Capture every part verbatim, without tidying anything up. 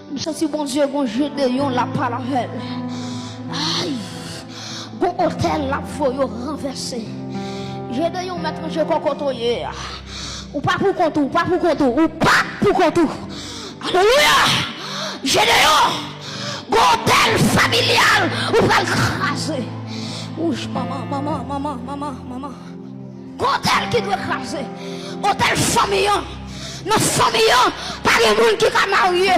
M santi Bondye gon Jedeyon l ap pale avè l. Ay! Gon otèl l ap voye ranvèse. Jedeyon mèt ranje kò kote w ye a. Ou pa pou kont ou, ou pa pou kont ou, ou pa pou kont ou. Alelouya! Jedeyon, gon otèl familyal ou pral kraze. Wouch, manman, manman, manman, manman, manman. Gon otèl ki dwe kraze. Otèl fanmi an. Nan fanmi an, pa gen moun ki ka marye.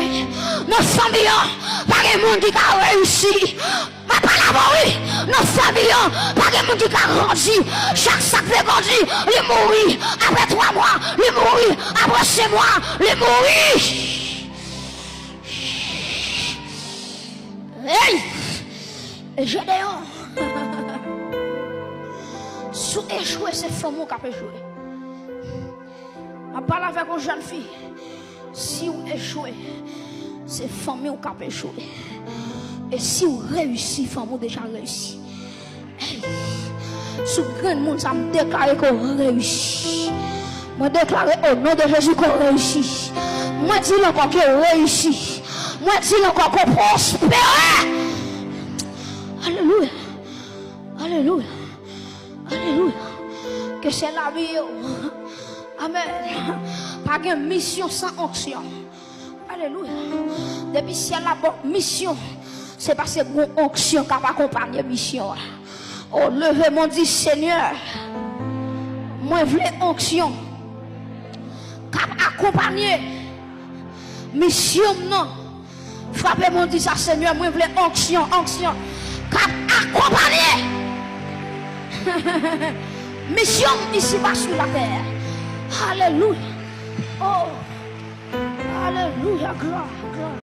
Nan fanmi an, pa gen moun ki ka reyisi. M ap pale avè w, wi. Nan fanmi an, pa gen moun ki ka grandi. Chak sa k te grandi, li mouri. Apre twa mwa, li mouri. Apre senk mwa, li mouri. Hey! Jedeyon. Si w echwe, se fanmi w k ap echwe. M ap pale avèk yon jèn fi. Si w echwe, se fanmi w k ap echwe. E si w reyisi, fanmi w deja reyisi. Hey! Sou grenn moun sa, m deklare ke w reyisi. Mwen deklare o non de Jezi ke w reyisi. Mwen di l ankò ke w reyisi. Mwen di l ankò ke w pwospere. Alelouya. Alelouya. Alelouya. Ke syèl la abiye w. Amèn. Pa gen misyon san onksyon. Alelouya. Depi syèl la ba w misyon, se paske gon onksyon k ap akonpanye misyon an. O, leve men w, di, Senyè, mwen vle onksyon k ap akonpanye misyon m nan. Frape men w, di sa, Senyè, mwen vle onksyon, onksyon k ap akonpanye misyon m isiba sou latè. Alelouya. O, alelouya, glwa.